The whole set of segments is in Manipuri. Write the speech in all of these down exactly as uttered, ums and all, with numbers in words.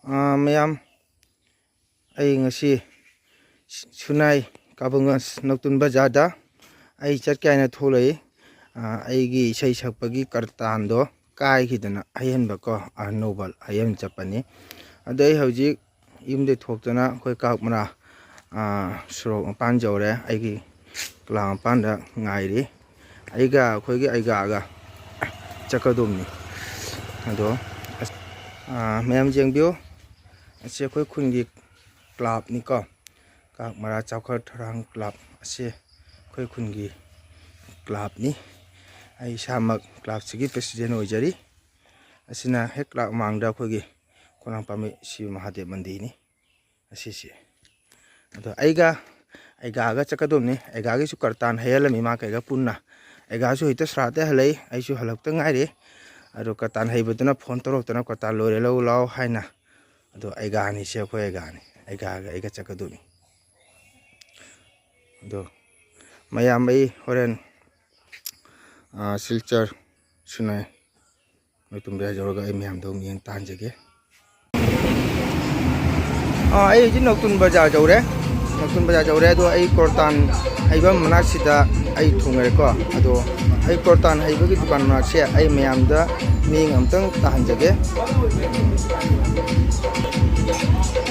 ꯑꯥ, ꯃꯌꯥꯝ, ꯑꯩ ꯉꯁꯤ ꯁꯨꯅꯥꯏ ꯀꯥꯕꯨꯡꯒꯟꯖ ꯅꯧꯇꯨꯟ ꯕꯖꯥꯔꯗ ꯑꯩ ꯆꯠꯀꯦ ꯍꯥꯏꯅ ꯊꯣꯛꯂꯛꯏ꯫ ꯑꯥ, ꯑꯩꯒꯤ ꯏꯁꯩ ꯁꯛꯄꯒꯤ ꯀꯔꯇꯥꯟꯗꯣ ꯀꯥꯏꯈꯤꯗꯅ ꯍꯩꯍꯟꯕꯀꯣ, ꯑꯍꯟ ꯅꯣꯕꯜ ꯍꯩꯍꯟ ꯆꯠꯄꯅꯤ꯫ ꯑꯗꯣ ꯑꯩ ꯍꯧꯖꯤꯛ ꯌꯨꯝꯗꯩ ꯊꯣꯛꯇꯅ ꯑꯩꯈꯣꯏ ꯀꯥꯛꯃꯔꯥ, ꯑꯥ, ꯁꯣꯔꯣꯛ ꯃꯄꯥꯟ ꯌꯧꯔꯦ꯫ ꯑꯩꯒꯤ ꯀ꯭ꯂꯥ ꯃꯄꯥꯟꯗ ꯉꯥꯏꯔꯤ꯫ ꯑꯩꯒ ꯑꯩꯈꯣꯏꯒꯤ ꯑꯩꯒꯥꯒ ꯆꯠꯀꯗꯧꯕꯅꯤ꯫ ꯑꯗꯣ, ꯑꯁ, ꯑꯥ, ꯃꯌꯥꯝ ꯌꯦꯡꯕꯤꯌꯨ꯫ ꯑꯁꯤ ꯑꯩꯈꯣꯏ ꯈꯨꯟꯒꯤ ꯀ꯭ꯂꯕꯅꯤꯀꯣ꯫ ꯀꯥꯛꯃꯔꯥ ꯆꯥꯎꯈꯠ ꯊꯧꯔꯥꯡ ꯀ꯭ꯂꯕ ꯑꯁꯤ ꯑꯩꯈꯣꯏ ꯈꯨꯟꯒꯤ ꯀ꯭ꯂꯕꯅꯤ꯫ ꯑꯩ ꯏꯁꯥꯃꯛ ꯀ꯭ꯂꯕꯁꯤꯒꯤ ꯄ꯭ꯔꯦꯁꯤꯗꯦꯟ ꯑꯣꯏꯖꯔꯤ꯫ ꯑꯁꯤꯅ ꯍꯦꯛ ꯀ꯭ꯂꯕ ꯃꯃꯥꯡꯗ ꯑꯩꯈꯣꯏꯒꯤ ꯀꯣꯅꯥꯡ ꯄꯥꯝꯕꯤ ꯁꯤꯕ ꯃꯍꯥꯗꯦꯕ ꯃꯟꯗꯤꯔꯅꯤ꯫ ꯑꯁꯤꯁꯦ꯫ ꯑꯗꯣ ꯑꯩꯒ, ꯑꯩꯒꯥꯒ ꯆꯠꯀꯗꯧꯕꯅꯤ꯫ ꯑꯩꯒꯥꯒꯤꯁꯨ ꯀꯔꯇꯥꯟ ꯍꯩꯍꯜꯂꯝꯃꯤ ꯃꯥ ꯀꯩꯒ ꯄꯨꯟꯅ꯫ ꯑꯩꯒꯥꯁꯨ ꯍꯦꯛꯇ ꯁ꯭ꯔꯥꯠꯇ ꯍꯜꯂꯛꯏ, ꯑꯩꯁꯨ ꯍꯜꯂꯛꯇ ꯉꯥꯏꯔꯤ꯫ ꯑꯗꯣ ꯀꯔꯇꯥꯟ ꯍꯩꯕꯗꯨꯅ ꯐꯣꯟ ꯇꯧꯔꯛꯇꯅ "ꯀꯔꯇꯥꯟ ꯂꯣꯏꯔꯦ, ꯂꯧ ꯂꯥꯛꯑꯣ" ꯍꯥꯏꯅ꯫ ꯑꯗꯣ ꯑꯩꯒꯥꯅꯤꯁꯦ, ꯑꯩꯈꯣꯏ ꯑꯩꯒꯥꯅꯤ꯫ ꯑꯩꯒꯥꯒ ꯑꯩꯒ ꯆꯠꯀꯗꯣꯏꯅꯤ꯫ ꯑꯗꯣ ꯃꯌꯥꯝ, ꯑꯩ ꯍꯣꯔꯦꯟ, ꯑꯥ, ꯁꯤꯜꯆꯔ ꯁꯨꯅꯥꯏ ꯅꯧꯇꯨꯟ ꯕꯖꯥꯔ ꯌꯧꯔꯒ ꯑꯩ ꯃꯌꯥꯝꯗꯣ ꯃꯤꯠꯌꯦꯡ ꯇꯥꯍꯟꯖꯒꯦ꯫ ꯑꯥ, ꯑꯩ ꯍꯧꯖꯤꯛ ꯅꯧꯇꯨꯟ ꯕꯖꯥꯔ ꯌꯧꯔꯦ꯫ ꯅꯧꯇꯨꯟ ꯕꯖꯥꯔ ꯌꯧꯔꯦ꯫ ꯑꯗꯣ ꯑꯩ ꯀ꯭ꯔꯣꯇꯥꯟ ꯍꯩꯕ ꯃꯅꯥꯛꯁꯤꯗ ꯑꯩ ꯊꯨꯡꯉꯔꯦꯀꯣ꯫ ꯑꯗꯣ ꯑꯩ ꯀ꯭ꯔꯣꯇꯥꯟ ꯍꯩꯕꯒꯤ ꯗꯨꯀꯥꯟ ꯃꯅꯥꯛꯁꯦ ꯑꯩ ꯃꯌꯥꯝꯗ ꯃꯤꯠꯌꯦꯡ ꯑꯝꯇꯪ ꯇꯥꯍꯟꯖꯒꯦ꯫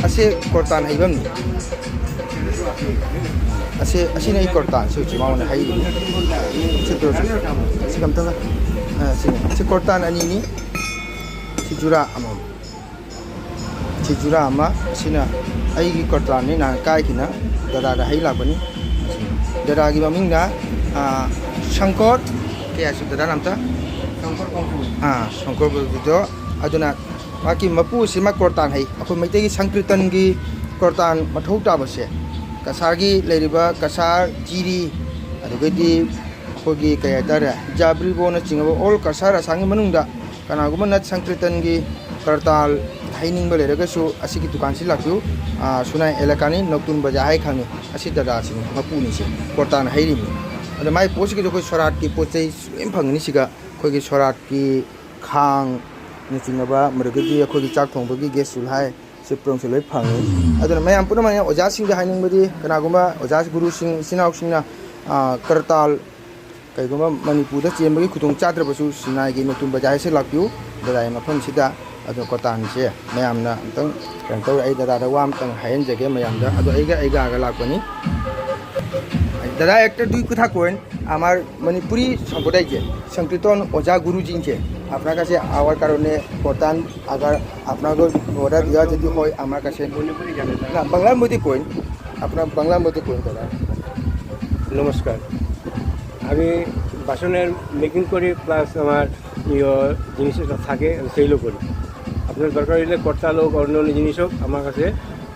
ꯑꯁꯤ ꯀ꯭ꯔꯣꯇꯥꯟ ꯍꯩꯐꯝꯅꯤ꯫ ꯑꯁꯤ, ꯑꯁꯤꯅ ꯑꯩ ꯀ꯭ꯔꯣꯇꯥꯟ꯫ ꯁꯤ ꯍꯧꯖꯤꯛ ꯃꯉꯣꯟꯗ ꯍꯩꯔꯤꯅꯤ꯫ ꯁꯤ ꯄꯤꯔꯛꯑꯣ, ꯁꯤ꯫ ꯁꯤ ꯑꯝꯇꯪꯒ꯫ ꯑ, ꯁꯤꯅꯤ꯫ ꯁꯤ ꯀ꯭ꯔꯣꯇꯥꯟ ꯑꯅꯤꯅꯤ꯫ ꯁꯤ ꯖꯨꯔꯥ ꯑꯃꯃꯝ꯫ ꯁꯤ ꯖꯨꯔꯥ ꯑꯃ꯫ ꯑꯁꯤꯅ ꯑꯩꯒꯤ ꯀ꯭ꯔꯣꯇꯥꯟꯅꯤ, ꯅꯍꯥꯟ ꯀꯥꯏꯈꯤꯅ ꯗꯗꯥꯗ ꯍꯩ ꯂꯥꯛꯄꯅꯤ꯫ ꯗꯗꯥꯒꯤ ꯃꯃꯤꯡꯅ, ꯑ, ꯁꯪꯀꯣꯔ꯫ ꯀꯌꯥꯁꯨ ꯗꯗꯥꯅ ꯑꯝꯇ? ꯑ, ꯁꯪꯀꯣꯔ ꯀꯧꯕꯤꯗꯣ꯫ ꯑꯗꯨꯅ ꯃꯥꯒꯤ ꯃꯄꯨꯁꯤꯃ ꯀ꯭ꯔꯣꯇꯥꯟ ꯍꯩ꯫ ꯑꯩꯈꯣꯏ ꯃꯩꯇꯩꯒꯤ ꯁꯪꯀ꯭ꯔꯤꯇꯟꯒꯤ ꯀ꯭ꯔꯣꯇꯥꯟ ꯃꯊꯧ ꯇꯥꯕꯁꯦ, ꯀꯁꯥꯔꯒꯤ ꯂꯩꯔꯤꯕ ꯀꯁꯥꯔ, ꯖꯤꯔꯤ, ꯑꯗꯨꯗꯒꯤꯗꯤ ꯑꯩꯈꯣꯏꯒꯤ ꯀꯩ ꯍꯥꯏꯇꯥꯔꯦ, ꯖꯥꯕ꯭ꯔꯤꯕꯣꯅ ꯆꯤꯡꯉꯕ ꯑꯣꯜ ꯀꯁꯥꯔ ꯑꯁꯥꯝꯒꯤ ꯃꯅꯨꯡꯗ ꯀꯅꯥꯒꯨꯝꯕ ꯅꯠ ꯁꯪꯀ꯭ꯔꯤꯇꯟꯒꯤ ꯀ꯭ꯔꯣꯇꯥꯟ ꯍꯩꯅꯤꯡꯕ ꯂꯩꯔꯒꯁꯨ ꯑꯁꯤꯒꯤ ꯗꯨꯀꯥꯟꯁꯤ ꯂꯥꯛꯄꯤꯌꯨ꯫ ꯑꯥ, ꯁꯨꯅꯥꯏ ꯑꯦꯂꯥꯀꯥꯅꯤ, ꯅꯧꯇꯨꯟ ꯕꯖꯥꯔ ꯍꯥꯏ ꯈꯪꯉꯤ꯫ ꯑꯁꯤ ꯗꯗꯥꯁꯤꯅꯤ ꯃꯄꯨꯅꯤꯁꯦ, ꯀ꯭ꯔꯣꯇꯥꯟ ꯍꯩꯔꯤꯕꯅꯤ꯫ ꯑꯗꯣ ꯃꯥꯏ ꯄꯣꯠꯁꯤꯒꯤꯁꯨ ꯑꯩꯈꯣꯏ ꯁꯣꯔꯥꯠꯀꯤ ꯄꯣꯠ ꯆꯩ ꯂꯣꯏ ꯐꯪꯒꯅꯤ ꯁꯤꯒ꯫ ꯑꯩꯈꯣꯏꯒꯤ ꯁꯣꯔꯥꯠꯀꯤ ꯈꯥꯡ, ꯅꯆꯤꯡꯉꯕ, ꯃꯗꯨꯗꯒꯤ ꯑꯩꯈꯣꯏꯒꯤ ꯆꯥꯛ ꯊꯣꯡꯕꯒꯤ ꯒꯦꯁ ꯆꯨꯜꯍꯥꯏ, ꯁꯤ ꯄꯨꯝꯅꯃꯛꯁꯦ ꯂꯣꯏ ꯐꯪꯉꯤ꯫ ꯑꯗꯨꯅ ꯃꯌꯥꯝ ꯄꯨꯝꯅꯃꯛꯅ ꯑꯣꯖꯥꯁꯤꯡꯗ ꯍꯥꯏꯅꯤꯡꯕꯗꯤ, ꯀꯅꯥꯒꯨꯝꯕ ꯑꯣꯖꯥ ꯒꯨꯔꯨꯁꯤꯡ, ꯏꯆꯤꯟ ꯏꯅꯥꯎꯁꯤꯡꯅ, ꯑ, ꯀꯔꯇꯥꯜ ꯀꯩꯒꯨꯝꯕ ꯃꯅꯤꯄꯨꯔꯗ ꯆꯦꯟꯕꯒꯤ ꯈꯨꯗꯣꯡ ꯆꯥꯗ꯭ꯔꯕꯁꯨ, ꯁꯤꯅꯥꯏꯒꯤ ꯅꯣꯇꯨꯟ ꯕꯖꯥꯔꯁꯦ ꯂꯥꯛꯄꯤꯌꯨ꯫ ꯗꯗꯥꯒꯤ ꯃꯐꯝꯁꯤꯗ ꯑꯗꯣ ꯀꯣꯇꯥꯟꯁꯦ ꯃꯌꯥꯝꯅ ꯑꯝꯇꯪ ꯀꯩꯅꯣ ꯇꯧꯔꯦ꯫ ꯑꯩ ꯗꯗꯥꯗ ꯋꯥ ꯑꯝꯇꯪ ꯍꯥꯏꯍꯟꯖꯒꯦ ꯃꯌꯥꯝꯗ꯫ ꯑꯗꯣ ꯑꯩꯒ, ꯑꯩꯒ ꯂꯥꯛꯄꯅꯤ। দাদা, একটা দুই কথা কইন, আমার মণিপুরি সম্প্রদায় যে সংকীর্তন ওঝা গুরুজিংকে, আপনার কাছে আওয়ার কারণে কটান, আগার আপনাকে অর্ডার দেওয়া যদি হয় আমার কাছে। না, বাংলার মধ্যে কইন, আপনার বাংলার মধ্যে কইন দাদা। নমস্কার। আমি বাসনের মেকিং করি, প্লাস আমার ইয়ে জিনিস এটা থাকে, আমি সেলও করি। আপনার দরকার হইলে কর্তাল হোক, অন্য অন্য জিনিস হোক, আমার কাছে,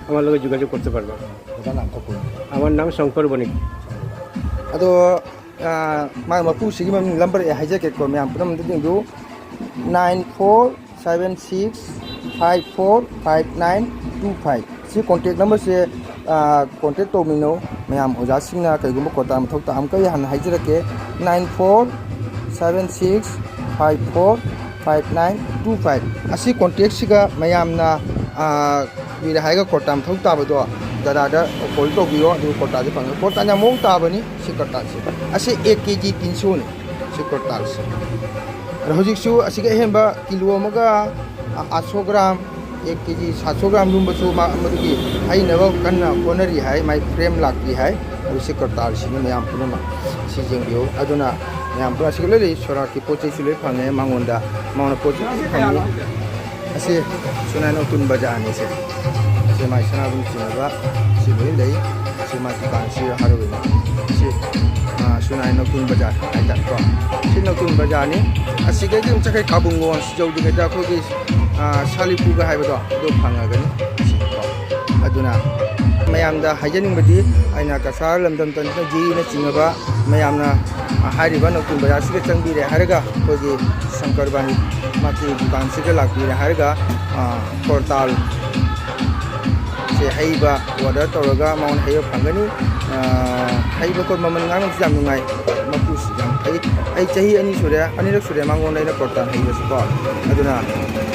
আমার লগে যোগাযোগ করতে পারবেন। দাদা, নামটা বলুন। আমার নাম শঙ্কর বণিক। ꯑꯗꯣ, ꯑ, ꯃꯥꯒꯤ ꯃꯄꯨꯁꯤꯒꯤ ꯃꯃꯤꯡ ꯂꯝꯕꯔ ꯑꯩ ꯍꯥꯏꯖꯒꯦꯀꯣ, ꯃꯌꯥꯝ ꯄꯨꯝꯅꯃꯛꯇ ꯌꯦꯡꯕꯤꯌꯨ꯫ Nine four seven six five four five nine two five꯫ ꯁꯤ ꯀꯣꯟꯇꯦꯛ ꯅꯝꯕꯔꯁꯦ, ꯑ, ꯀꯣꯟꯇꯦꯛ ꯇꯧꯃꯤꯟꯅꯧ꯫ ꯃꯌꯥꯝ ꯑꯣꯖꯥꯁꯤꯡꯅ ꯀꯩꯒꯨꯝꯕ ꯀꯣꯇꯥ ꯃꯊꯧ ꯇꯥ-, ꯑꯃꯨꯛꯀ ꯑꯩ ꯍꯥꯟꯅ ꯍꯥꯏꯖꯔꯛꯀꯦ, nine four seven six five four five nine two five꯫ ꯑꯁꯤ ꯀꯣꯟꯇꯦꯛꯁꯤꯒ ꯃꯌꯥꯝꯅ, ꯑ, ꯄꯤꯔꯦ ꯍꯥꯏꯔꯒ ꯀꯣꯔꯇꯥ ꯃꯊꯧ ꯇꯥꯕꯗꯣ ꯗꯗꯥꯗ ꯀꯣꯜ ꯇꯧꯕꯤꯔꯣ, ꯑꯗꯨꯒ ꯀꯣꯔꯇꯥꯁꯦ ꯐꯪꯒꯅꯤ꯫ ꯀꯣꯔꯇꯥꯁꯦ ꯌꯥꯝ ꯃꯑꯣꯡ ꯇꯥꯕꯅꯤ꯫ ꯁꯤ ꯀꯣꯔꯇꯥꯁꯦ, ꯑꯁꯤ ꯑꯦꯛ ꯀꯦ ꯖꯤ ꯇꯤꯟꯁꯨꯅꯤ꯫ ꯁꯤ ꯀꯣꯔꯇꯥꯁꯦ꯫ ꯑꯗꯣ ꯍꯧꯖꯤꯛꯁꯨ ꯑꯁꯤꯒ ꯑꯍꯦꯟꯕ ꯀꯤꯂꯣ ꯑꯃꯒ ꯑꯥꯠꯁꯣ ꯒ꯭ꯔꯥꯝ, ꯑꯦꯛ ꯀꯦ ꯖꯤ ꯁꯥꯠꯁꯣ ꯒ꯭ꯔꯥꯝ ꯂꯨꯝꯕꯁꯨ ꯃꯥ ꯃꯗꯨꯒꯤ ꯍꯩꯅꯕ ꯀꯟꯅ ꯍꯣꯠꯅꯔꯤ ꯍꯥꯏ꯫ ꯃꯥꯏ ꯐ꯭ꯔꯦꯝ ꯂꯥꯛꯇ꯭ꯔꯤ ꯍꯥꯏ꯫ ꯑꯗꯨ ꯁꯤ ꯀꯣꯔꯇꯥꯁꯤꯅꯤ ꯃꯌꯥꯝ ꯄꯨꯝꯅꯃꯛ꯫ ꯁꯤ ꯌꯦꯡꯕꯤꯌꯨ꯫ ꯑꯗꯨꯅ ꯃꯌꯥꯝ ꯄꯨꯝꯅꯃꯛ ꯑꯁꯤꯒ ꯂꯣꯏ ꯂꯩ꯫ ꯁꯣꯔꯥꯠꯀꯤ ꯄꯣꯠ ꯆꯩꯁꯨ ꯂꯣꯏ ꯐꯪꯉꯦ ꯃꯉꯣꯟꯗ꯫ ꯃꯉꯣꯟꯗ ꯄꯣꯠ ꯆꯩ ꯂꯣꯏ ꯐꯪꯉꯤ꯫ ꯑꯁꯤ ꯁꯨꯅꯥꯏ ꯅꯣꯡꯊꯨꯟ ꯕꯖꯥꯔꯅꯤ꯫ ꯁꯦ, ꯁꯦ ꯃꯥꯏ ꯁꯅꯥꯕꯨꯟ ꯆꯤꯡꯉꯒ ꯁꯤ ꯂꯣꯏ ꯂꯩ꯫ ꯁꯤ ꯃꯥ ꯗꯨꯀꯥꯟꯁꯤ ꯍꯥꯏꯔꯨꯕꯅꯤ꯫ ꯁꯤ, ꯑ, ꯁꯨꯅꯥꯏ ꯅꯣꯡꯊꯨꯟ ꯕꯖꯥꯔ ꯍꯥꯏꯇꯥꯔꯦꯀꯣ꯫ ꯁꯤ ꯅꯣꯡꯊꯨꯟ ꯕꯖꯥꯔꯅꯤ꯫ ꯑꯁꯤꯗꯒꯤ ꯑꯗꯨꯝ ꯆꯠꯈ꯭ꯔꯦ ꯀꯥꯕꯨꯡꯒꯣꯟ ꯌꯧꯗ꯭ꯔꯤꯉꯩꯗ ꯑꯩꯈꯣꯏꯒꯤ, ꯑ, ꯁꯥꯂꯤꯄꯨꯒ ꯍꯥꯏꯕꯗꯣ ꯑꯗꯨ ꯐꯪꯉꯒꯅꯤ꯫ ꯁꯤꯀꯣ꯫ ꯑꯗꯨꯅ ꯃꯌꯥꯝꯗ ꯍꯥꯏꯖꯅꯤꯡꯕꯗꯤ ꯑꯩꯅ ꯀꯁꯥꯔ ꯂꯝꯗꯝ ꯇꯝꯅ ꯖꯤꯅꯆꯤꯡꯉꯕ ꯃꯌꯥꯝꯅ, ꯑ, ꯍꯥꯏꯔꯤꯕ ꯅꯣꯡꯊꯨꯟ ꯕꯖꯥꯔꯁꯤꯗ ꯆꯪꯕꯤꯔꯦ ꯍꯥꯏꯔꯒ ꯑꯩꯈꯣꯏꯒꯤ ꯁꯪꯀꯔꯕꯥꯅꯤ ꯃꯥꯒꯤ ꯗꯨꯀꯥꯟꯁꯤꯗ ꯂꯥꯛꯄꯤꯔꯦ ꯍꯥꯏꯔꯒ, ꯑ, ꯀꯣꯔꯇꯥꯜ ꯁꯦ ꯍꯩꯕ ꯑꯣꯔꯗꯔ ꯇꯧꯔꯒ ꯃꯉꯣꯟꯗ ꯍꯩꯕ ꯐꯪꯒꯅꯤ꯫ ꯑ, ꯍꯩꯕ ꯑꯩꯈꯣꯏ ꯃꯃꯜ ꯉꯥꯡꯅꯕꯁꯨ ꯌꯥꯝ ꯅꯨꯡꯉꯥꯏ꯫ ꯎꯁ, ꯌꯥꯝ ꯐꯩ꯫ ꯑꯩ ꯆꯍꯤ ꯑꯅꯤ ꯁꯨꯔꯦ, ꯑꯅꯤꯔꯛ ꯁꯨꯔꯦ ꯃꯉꯣꯟꯗ ꯑꯩꯅ ꯀ꯭ꯔꯣꯇꯥꯟ ꯍꯩꯕꯁꯤꯀꯣ꯫ ꯑꯗꯨꯅ,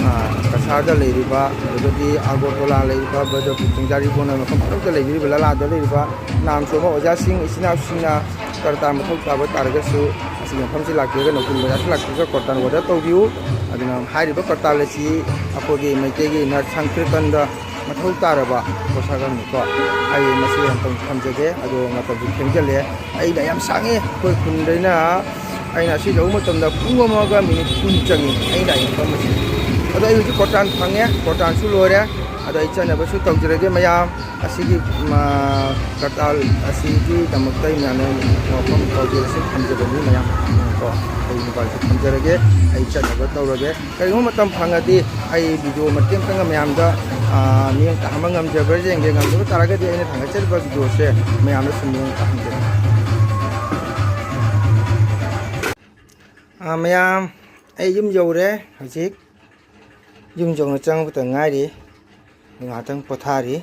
ꯑ, ꯀꯁꯥꯔꯗ ꯂꯩꯔꯤꯕ, ꯑꯗꯨꯗꯒꯤ ꯑꯥꯒꯔꯇꯂꯥ ꯂꯩꯔꯤꯕ, ꯕꯗꯔꯄꯨꯔ, ꯆꯤꯡꯖꯥꯔꯤꯄꯣꯛꯅ ꯃꯐꯝ ꯄꯨꯝꯅꯃꯛꯇ ꯂꯩꯕꯤꯔꯤꯕ ꯂꯂꯥꯗ ꯂꯩꯔꯤꯕ ꯅꯥꯝ ꯁꯣꯟꯕ ꯑꯣꯖꯥꯁꯤꯡ, ꯏꯆꯤꯟ ꯏꯅꯥꯎꯁꯤꯡꯅ ꯀ꯭ꯔꯣꯇꯥꯟ ꯃꯊꯧ ꯇꯥꯕ ꯇꯥꯔꯒꯁꯨ ꯑꯁꯤꯒꯤ ꯃꯐꯝꯁꯤ ꯂꯥꯛꯄꯤꯔꯒ ꯅꯧꯄꯨꯟ ꯕꯖꯥꯔꯁꯤ ꯂꯥꯛꯄꯤꯔꯒ ꯀ꯭ꯔꯣꯇꯥꯟ order ꯇꯧꯕꯤꯌꯨ꯫ ꯑꯗꯨꯅ ꯍꯥꯏꯔꯤꯕ ꯀ꯭ꯔꯣꯇꯥꯟ ꯑꯁꯤ ꯑꯩꯈꯣꯏꯒꯤ ꯃꯩꯇꯩꯒꯤ ꯅꯔ ꯁꯪꯀ꯭ꯔꯤꯇꯟꯗ ꯃꯊꯧ ꯇꯥꯔꯕ ꯄꯣꯠꯁꯛ ꯑꯃꯅꯤꯀꯣ꯫ ꯑꯩ ꯃꯁꯤ ꯑꯃꯇꯪ ꯊꯝꯖꯒꯦ, ꯑꯗꯣ ꯃꯇꯝꯁꯨ ꯊꯦꯡꯖꯜꯂꯦ꯫ ꯑꯩꯅ ꯌꯥꯝ ꯁꯥꯡꯉꯦ, ꯑꯩꯈꯣꯏ ꯈꯨꯟꯗꯩꯅ ꯑꯩꯅ ꯑꯁꯤ ꯌꯧꯕ ꯃꯇꯝꯗ ꯄꯨꯡ ꯑꯃꯒ ꯃꯤꯅꯤꯠ ꯀꯨꯟ ꯆꯪꯉꯤ ꯑꯩꯅ ꯂꯥꯛꯏ ꯃꯐꯝ ꯑꯁꯤ꯫ ꯑꯗꯣ ꯑꯩ ꯍꯧꯖꯤꯛ ꯀ꯭ꯔꯣꯇꯥꯟ ꯐꯪꯉꯦ, ꯀ꯭ꯔꯣꯇꯥꯟꯁꯨ ꯂꯣꯏꯔꯦ꯫ ꯑꯗꯣ ꯑꯩ ꯆꯠꯅꯕꯁꯨ ꯇꯧꯖꯔꯒꯦ ꯃꯌꯥꯝ꯫ ꯑꯁꯤꯒꯤ, ꯃ, ꯀ꯭ꯔꯣꯇꯥꯟ ꯑꯁꯤꯒꯤꯗꯃꯛꯇ ꯑꯩ ꯃꯌꯥꯝꯅ ꯋꯥꯐꯝ ꯄꯥꯎꯖꯦꯜ ꯑꯁꯤ ꯊꯝꯖꯕꯅꯤ ꯃꯌꯥꯝ꯫ ꯀꯣ, ꯑꯩ ꯃꯣꯕꯥꯏꯜꯁꯦ ꯊꯝꯖꯔꯒꯦ, ꯑꯩ ꯆꯠꯅꯕ ꯇꯧꯔꯒꯦ꯫ ꯀꯔꯤꯒꯨꯝꯕ ꯃꯇꯝ ꯐꯪꯉꯗꯤ ꯑꯩ ꯚꯤꯗꯤꯑꯣ ꯃꯇꯦꯛ ꯑꯃꯇꯪꯒ ꯃꯌꯥꯝꯗ, ꯑ, ꯃꯤꯠꯌꯦꯡ ꯇꯥꯍꯟꯕ ꯉꯝꯖꯕ꯭ꯔꯥ ꯌꯦꯡꯒꯦ꯫ ꯉꯝꯗꯕ ꯇꯥꯔꯒꯗꯤ ꯑꯩꯅ ꯊꯥꯡꯒꯠꯆꯔꯤꯕ ꯚꯤꯗꯤꯑꯣꯁꯦ ꯃꯌꯥꯝꯗ ꯁꯨꯝ ꯃꯤꯠꯌꯦꯡ ꯇꯥꯍꯟꯖꯒꯦ꯫ ꯑ, ꯃꯌꯥꯝ, ꯑꯩ ꯌꯨꯝ ꯌꯧꯔꯦ꯫ ꯍꯧꯖꯤꯛ ꯌꯨꯝ ꯌꯧꯅ ꯆꯪꯉꯛꯄꯗ ꯉꯥꯏꯔꯤ꯫ ꯉꯥꯏꯍꯥꯛꯇꯪ ꯄꯣꯊꯥꯔꯤ꯫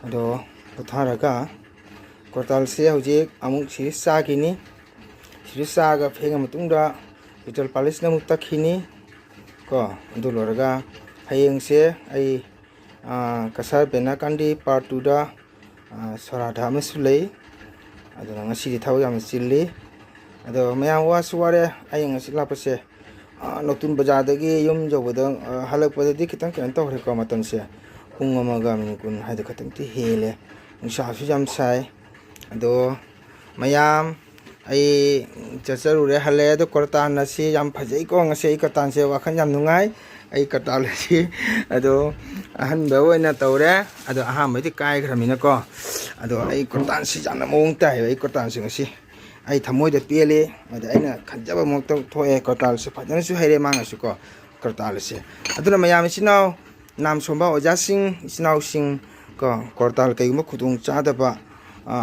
ꯑꯗꯣ ꯄꯣꯊꯥꯔꯒ ꯀ꯭ꯔꯣꯇꯥꯟꯁꯦ ꯍꯧꯖꯤꯛ ꯑꯃꯨꯛ ꯁꯤꯔꯤꯁ ꯆꯥꯈꯤꯅꯤ꯫ ꯁꯤꯔꯤꯁ ꯆꯥꯔꯒ ꯐꯦꯡꯉ ꯃꯇꯨꯡꯗ ꯗꯤꯇꯣꯜ ꯄꯥꯂꯤꯁꯅ ꯑꯃꯨꯛ ꯇꯛꯈꯤꯅꯤ꯫ ꯀꯣ, ꯑꯗꯨ ꯂꯣꯏꯔꯒ ꯍꯌꯦꯡꯁꯦ ꯑꯩ, ꯑ, ꯀꯁꯥꯔ ꯕꯦꯅꯥꯀꯥꯟꯗꯤ part twoꯗ, ꯑ, ꯁꯣꯔꯥꯗ ꯑꯃꯁꯨ ꯂꯩ꯫ ꯑꯗꯨꯅ ꯉꯁꯤꯗꯤ ꯊꯕꯛ ꯌꯥꯝꯅ ꯆꯤꯜꯂꯤ꯫ ꯑꯗꯣ ꯃꯌꯥꯝ ꯋꯥꯁꯨ ꯋꯥꯔꯦ꯫ ꯑꯩ ꯉꯁꯤ ꯂꯥꯛꯄꯁꯦ, ꯑ, ꯅꯧꯇꯨꯟ ꯕꯖꯥꯔꯗꯒꯤ ꯌꯨꯝ ꯌꯧꯕꯗ, ꯑ, ꯍꯜꯂꯛꯄꯗꯗꯤ ꯈꯤꯇꯪ ꯀꯩꯅꯣ ꯇꯧꯈ꯭ꯔꯦꯀꯣ, ꯃꯇꯝꯁꯦ ꯄꯨꯡ ꯑꯃꯒ ꯃꯤꯅꯤꯠ ꯀꯨꯟ ꯍꯥꯏꯗꯣ ꯈꯤꯇꯪꯗꯤ ꯍꯦꯜꯂꯦ꯫ ꯅꯨꯡꯁꯥꯁꯨ ꯌꯥꯝ ꯁꯥꯏ꯫ ꯑꯗꯣ ꯃꯌꯥꯝ, ꯑꯩ ꯆꯠꯆꯔꯨꯔꯦ, ꯍꯜꯂꯛꯑꯦ꯫ ꯑꯗꯣ ꯀ꯭ꯔꯣꯇꯥꯟ ꯑꯁꯤ ꯌꯥꯝ ꯐꯖꯩꯀꯣ꯫ ꯉꯁꯤ ꯑꯩ ꯀ꯭ꯔꯣꯇꯥꯟꯁꯦ ꯋꯥꯈꯜ ꯌꯥꯝ ꯅꯨꯡꯉꯥꯏ꯫ ꯑꯩ ꯀ꯭ꯔꯣꯇꯥꯟ ꯑꯁꯤ ꯑꯗꯣ ꯑꯍꯟꯕ ꯑꯣꯏꯅ ꯇꯧꯔꯦ꯫ ꯑꯗꯣ ꯑꯍꯥꯟꯕꯩꯗꯤ ꯀꯥꯏꯈ꯭ꯔꯃꯤꯅꯀꯣ꯫ ꯑꯗꯣ ꯑꯩ ꯀ꯭ꯔꯣꯇꯥꯟꯁꯤ ꯌꯥꯝꯅ ꯃꯑꯣꯡ ꯇꯥꯏꯌꯦꯕ꯫ ꯑꯩ ꯀ꯭ꯔꯣꯇꯥꯟꯁꯦ ꯉꯁꯤ ꯑꯩ ꯊꯃꯣꯏꯗ ꯄꯦꯜꯂꯤ꯫ ꯑꯗ ꯑꯩꯅ ꯈꯟꯖꯕ ꯃꯑꯣꯡꯗ ꯊꯣꯛꯑꯦ꯫ ꯀ꯭ꯔꯣꯇꯥꯟꯁꯦ ꯐꯖꯅꯁꯨ ꯍꯩꯔꯦ ꯃꯥꯅꯁꯨꯀꯣ, ꯀ꯭ꯔꯣꯇꯥꯟ ꯑꯁꯦ꯫ ꯑꯗꯨꯅ ꯃꯌꯥꯝ ꯏꯆꯤꯟ ꯏꯅꯥꯎ, ꯅꯥꯝ ꯁꯣꯟꯕ ꯑꯣꯖꯥꯁꯤꯡ, ꯏꯆꯤꯟ ꯏꯅꯥꯎꯁꯤꯡ ꯀꯣ, ꯀ꯭ꯔꯣꯇꯥꯟ ꯀꯩꯒꯨꯝꯕ ꯈꯨꯗꯣꯡ ꯆꯥꯗꯕ, ꯑ,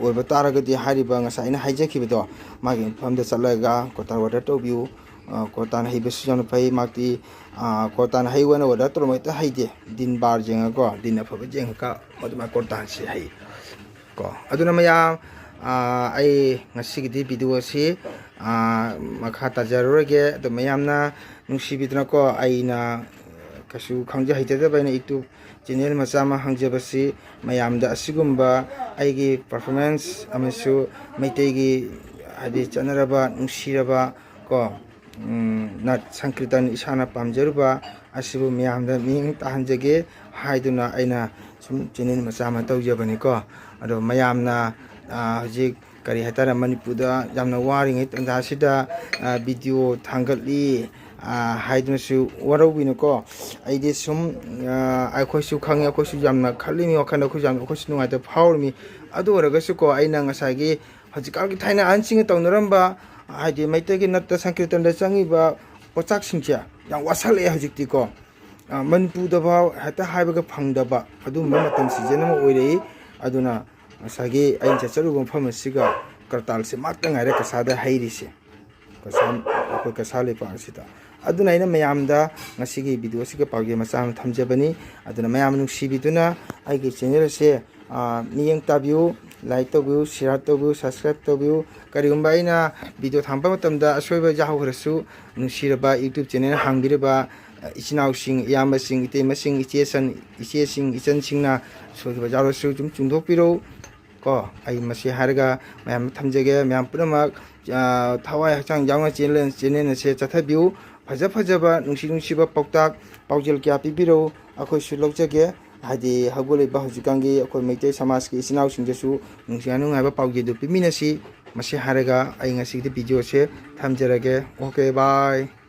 ꯑꯣꯏꯕ ꯇꯥꯔꯒꯗꯤ ꯍꯥꯏꯔꯤꯕ ꯉꯁꯥꯏ ꯑꯩꯅ ꯍꯥꯏꯖꯈꯤꯕꯗꯣ, ꯃꯥꯒꯤ ꯃꯐꯝꯗ ꯆꯠꯂꯒ ꯀ꯭ꯔꯣꯇꯥꯟ order ꯇꯧꯕꯤꯌꯨ꯫ ꯑ, ꯀ꯭ꯔꯣꯇꯥꯟ ꯍꯩꯕꯁꯨ ꯌꯥꯝꯅ ꯐꯩ꯫ ꯃꯍꯥꯛꯇꯤ, ꯑ, ꯀ꯭ꯔꯣꯇꯥꯟ ꯍꯩꯌꯨ ꯍꯥꯏꯅ order ꯇꯧꯔꯝꯕ ꯍꯦꯛꯇ ꯍꯩꯇꯦ꯫ ꯗꯤꯟ ꯕꯥꯔ ꯌꯦꯡꯉꯒꯀꯣ, ꯗꯤꯟ ꯑꯐꯕ ꯌꯦꯡꯉꯒ ꯃꯗꯨꯃꯥꯏꯅ ꯀ꯭ꯔꯣꯇꯥꯟꯁꯤ ꯍꯩ꯫ ꯀꯣ, ꯑꯗꯨꯅ ꯃꯌꯥꯝ, ꯑꯥ, ꯑꯩ ꯉꯁꯤꯒꯤꯗꯤ video ꯑꯁꯤ, ꯑꯥ, ꯃꯈꯥ ꯇꯥꯖꯔꯔꯣꯏꯒꯦ꯫ ꯑꯗꯣ ꯃꯌꯥꯝꯅ ꯅꯨꯡꯁꯤꯕꯤꯗꯅꯀꯣ, ꯑꯩꯅ ꯀꯩꯁꯨ ꯈꯪꯖ ꯍꯩꯖꯗꯕ ꯑꯩꯅ YouTube channel ꯃꯆꯥ ꯑꯃ ꯍꯥꯡꯖꯕꯁꯤ ꯃꯌꯥꯝꯗ ꯑꯁꯤꯒꯨꯝꯕ ꯑꯩꯒꯤ performance ꯑꯃꯁꯨ ꯃꯩꯇꯩꯒꯤ ꯍꯥꯏꯗꯤ ꯆꯠꯅꯔꯕ, ꯅꯨꯡꯁꯤꯔꯕ ꯀꯣ, ꯎꯝ, ꯅꯥꯠ ꯁꯪꯀꯤꯔꯇꯟ ꯏꯁꯥꯅ ꯄꯥꯝꯖꯔꯨꯕ ꯑꯁꯤꯕꯨ ꯃꯌꯥꯝꯗ ꯃꯤꯠꯌꯦꯡ ꯇꯥꯍꯟꯖꯒꯦ ꯍꯥꯏꯗꯨꯅ ꯑꯩꯅ ꯁꯨꯝ channel ꯃꯆꯥ ꯑꯃ ꯇꯧꯖꯕꯅꯤꯀꯣ꯫ ꯑꯗꯣ ꯃꯌꯥꯝꯅ, ꯑꯥ, ꯍꯧꯖꯤꯛ ꯀꯔꯤ ꯍꯥꯏꯇꯥꯔꯦ, ꯃꯅꯤꯄꯨꯔꯗ ꯌꯥꯝꯅ ꯋꯥꯔꯤꯉꯩ ꯇꯥꯟꯖꯥꯁꯤꯗ, ꯑꯥ, video ꯊꯥꯡꯒꯠꯂꯤ, ꯑꯥ, ꯍꯥꯏꯗꯨꯅꯁꯨ ꯋꯥꯔꯧꯕꯤꯅꯨꯀꯣ꯫ ꯑꯩꯗꯤ ꯁꯨꯝ, ꯑꯥ, ꯑꯩꯈꯣꯏꯁꯨ ꯈꯪꯉꯤ, ꯑꯩꯈꯣꯏꯁꯨ ꯌꯥꯝꯅ ꯈꯜꯂꯤꯃꯤ ꯋꯥꯈꯜꯗ, ꯑꯩꯈꯣꯏꯁꯨ ꯌꯥꯝꯅ, ꯑꯩꯈꯣꯏꯁꯨ ꯅꯨꯡꯉꯥꯏꯇꯕ ꯐꯥꯎꯔꯤꯃꯤ꯫ ꯑꯗꯨ ꯑꯣꯏꯔꯒꯁꯨꯀꯣ, ꯑꯩꯅ ꯉꯁꯥꯏꯒꯤ ꯍꯧꯖꯤꯛꯀꯥꯟꯒꯤ ꯊꯥꯏꯅ ꯑꯍꯟꯁꯤꯡꯅ ꯇꯧꯅꯔꯝꯕ, ꯍꯥꯏꯗꯤ ꯃꯩꯇꯩꯒꯤ ꯅꯠꯇ ꯁꯪꯀꯤꯔꯇꯟꯗ ꯆꯪꯉꯤꯕ ꯄꯣꯠꯆꯥꯛꯁꯤꯡꯁꯦ ꯌꯥꯝ ꯋꯥꯁꯜꯂꯛꯑꯦ ꯍꯧꯖꯤꯛꯇꯤꯀꯣ꯫ ꯑ, ꯃꯅꯤꯄꯨꯔꯗ ꯐꯥꯎ ꯍꯦꯛꯇ ꯍꯥꯏꯕꯒ ꯐꯪꯗꯕ ꯑꯗꯨꯒꯨꯝꯕ ꯃꯇꯝ season ꯑꯃ ꯑꯣꯏꯔꯛꯏ꯫ ꯑꯗꯨꯅ ꯉꯁꯥꯏꯒꯤ ꯑꯩꯅ ꯆꯠꯆꯔꯨꯕ ꯃꯐꯝ ꯑꯁꯤꯒ ꯀꯔꯇꯥꯜꯁꯦ ꯉꯥꯛꯇ ꯉꯥꯏꯔꯦ ꯀꯁꯥꯗ ꯍꯩꯔꯤꯁꯦ꯫ ꯀꯁꯥ, ꯑꯩꯈꯣꯏ ꯀꯁꯥ ꯂꯩꯄꯥꯛ ꯑꯁꯤꯗ꯫ ꯑꯗꯨꯅ ꯑꯩꯅ ꯃꯌꯥꯝꯗ ꯉꯁꯤꯒꯤ video ꯑꯁꯤꯒ ꯄꯥꯎꯖꯦꯜ ꯃꯆꯥ ꯑꯃ ꯊꯝꯖꯕꯅꯤ꯫ ꯑꯗꯨꯅ ꯃꯌꯥꯝ ꯅꯨꯡꯁꯤꯕꯤꯗꯨꯅ ꯑꯩꯒꯤ channel ꯑꯁꯦ, ꯑ, ꯃꯤꯠꯌꯦꯡ ꯇꯥꯕꯤꯌꯨ, like ꯇꯧꯕꯤꯌꯨ, share ꯇꯧꯕꯤꯌꯨ, subscribe ꯇꯧꯕꯤꯌꯨ꯫ ꯀꯔꯤꯒꯨꯝꯕ ꯑꯩꯅ video ꯊꯥꯡꯕ ꯃꯇꯝꯗ ꯑꯁꯣꯏꯕ ꯌꯥꯎꯈ꯭ꯔꯁꯨ ꯅꯨꯡꯁꯤꯔꯕ YouTube channel ꯍꯥꯡꯕꯤꯔꯤꯕ, ꯑ, ꯏꯆꯤꯟ ꯏꯅꯥꯎꯁꯤꯡ, ꯏꯌꯥꯝꯕꯁꯤꯡ, ꯏꯇꯩꯃꯁꯤꯡ, ꯏꯆꯦꯁꯟ-, ꯏꯆꯦꯁꯤꯡ, ꯏꯆꯟꯁꯤꯡꯅ ꯁꯣꯏꯈꯤꯕ ꯌꯥꯎꯔꯁꯨ ꯑꯗꯨꯝ ꯆꯨꯝꯊꯣꯛꯄꯤꯔꯛꯎ꯫ ꯀꯣ, ꯑꯩ ꯃꯁꯤ ꯍꯥꯏꯔꯒ ꯃꯌꯥꯝ ꯊꯝꯖꯒꯦ꯫ ꯃꯌꯥꯝ ꯄꯨꯝꯅꯃꯛ, ꯑ, ꯊꯋꯥꯏ ꯍꯛꯆꯥꯡ ꯌꯥꯎꯅ channel, channel ꯑꯁꯦ ꯆꯠꯊꯕꯤꯌꯨ꯫ ꯐꯖ ꯐꯖꯕ, ꯅꯨꯡꯁꯤ ꯅꯨꯡꯁꯤꯕ ꯄꯥꯎꯇꯥꯛ, ꯄꯥꯎꯖꯦꯜ ꯀꯌꯥ ꯄꯤꯕꯤꯔꯛꯎ, ꯑꯩꯈꯣꯏꯁꯨ ꯂꯧꯖꯒꯦ꯫ ꯍꯥꯏꯗꯤ ꯍꯧꯒꯠꯂꯤꯕ ꯍꯧꯖꯤꯛꯀꯥꯟꯒꯤ ꯑꯩꯈꯣꯏ ꯃꯩꯇꯩ ꯁꯃꯥꯖꯀꯤ ꯏꯆꯤꯟ ꯏꯅꯥꯎꯁꯤꯡꯗꯁꯨ ꯅꯨꯡꯁꯤ ꯅꯨꯡꯉꯥꯏꯕ ꯄꯥꯎꯖꯦꯜꯗꯨ ꯄꯤꯃꯤꯟꯅꯁꯤ꯫ ꯃꯁꯤ ꯍꯥꯏꯔꯒ ꯑꯩ ꯉꯁꯤꯒꯤꯗꯤ video ꯑꯁꯦ ꯊꯝꯖꯔꯒꯦ꯫ Okay, bye꯫